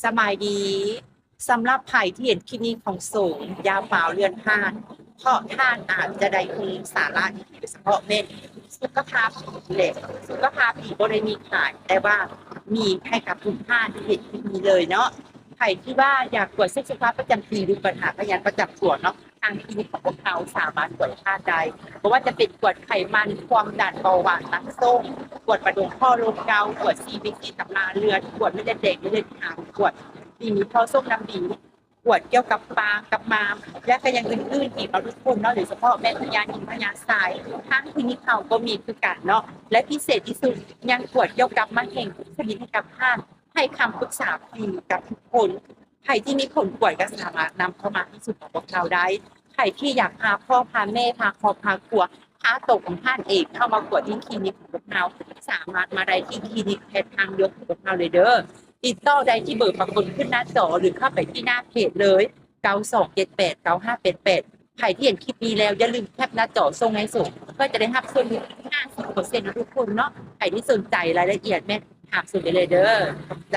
ສະບາຍດີ. ສຳລັບໃຜທີ່ເຫັນຄລິບນີ້ຂອງສົງ ຢ່າຟ້າວເລື່ອນຜ່ານ ເພາະທ່ານອາດຈະໄດ້ຮູ້ສາລະດີໆ ໂດຍສະເພາະແມ່ນສຸຂະພາບດີແຫຼະ. ສຸຂະພາບດີບໍ່ໄດ້ມີຂາຍ ແຕ່ວ່າມີໃຫ້ກັບທຸກທ່ານທີ່ເຫັນຄລິບນີ້ເລີຍເນາະ. ໃຜທີ່ວ່າຢາກກວດເຊັກສຸຂະພາບປະຈຳປີ ຫຼື ບັນຫາພະຍາດປະຈຳຕົວເນາະ, ທາງຄລີນິກຂອງພວກເຮົາສາມາດກວດທ່ານໄດ້ ບໍ່ວ່າຈະເປັນກວດໄຂມັນ, ຄວາມດັນ, ເບົາຫວານ, ຕັບ, ສົ້ມ, ກວດປະດົງຂໍ້ລົມເກົ່າ, ກວດຊີວີຊີ, ຕຳລາເລືອດ, ກວດເມັດເລືອດແດງ, ເມັດເລືອດຂາວ, ກວດດີ, ທໍ່ສົ້ມນ້ຳດີ, ກວດກ່ຽວກັບປາກກັບມ້າມ ແລະ ກໍຢ່າງອື່ນໆອີກເນາະທຸກຄົນເນາະ, ໂດຍສະເພາະແມ່ນພະຍາດຍິງພະຍາດຊາຍ ທາງຄລີນິກເຮົາກໍມີຄືກັນເນາະ. ແລະ ພິເສດທີ່ສຸດ ຍັງກວດກ່ຽວກັບມະເຮັງທຸກຊະນິດໃຫ້ກັບທ່ານ ໃຫ້ຄຳປຶກສາຟຣີກັບທຸກຄົນ. ໃຜທີ່ມີຜົນກວດກໍສາມາດນຳເຂົ້າມາທີ່ສູນຂອງພວກເຮົາໄດ້. ໃຜທີ່ຢາກພາພໍ່ພາແມ່ ພາຄອບພາຄົວ ພາໂຕຂອງທ່ານເອງເຂົ້າມາກວດທີ່ຄລີນິກຂອງພວກເຮົາ ສາມາດມາໄດ້ທີ່ຄລີນິກແພດທາງເລືອກຂອງພວກເຮົາເລີຍເດີ້. ຕິດຕໍ່ໄດ້ທີ່ເບີປາກົດຂຶ້ນໜ້າຈໍ ຫຼື ເຂົ້າໄປທີ່ໜ້າເພຈເລີຍ ເກົ້າສອງເຈັດແປດເກົ້າຫ້າແປດແປດ. ໃຜທີ່ເຫັນຄລິບນີ້ແລ້ວ ຢ່າລືມແຄປໜ້າຈໍສົ່ງໃຫ້ສົງ ເພື່ອຈະໄດ້ຮັບສ່ວນຫຼຸດຫ້າສິບເປີເຊັນນະທຸກຄົນເນາະ. ໃຜທີ່ສົນໃຈລາຍລະອຽດແມ່ນຖາມສົງໄດ້ເລີຍເດີ້. ຂອບໃຈ.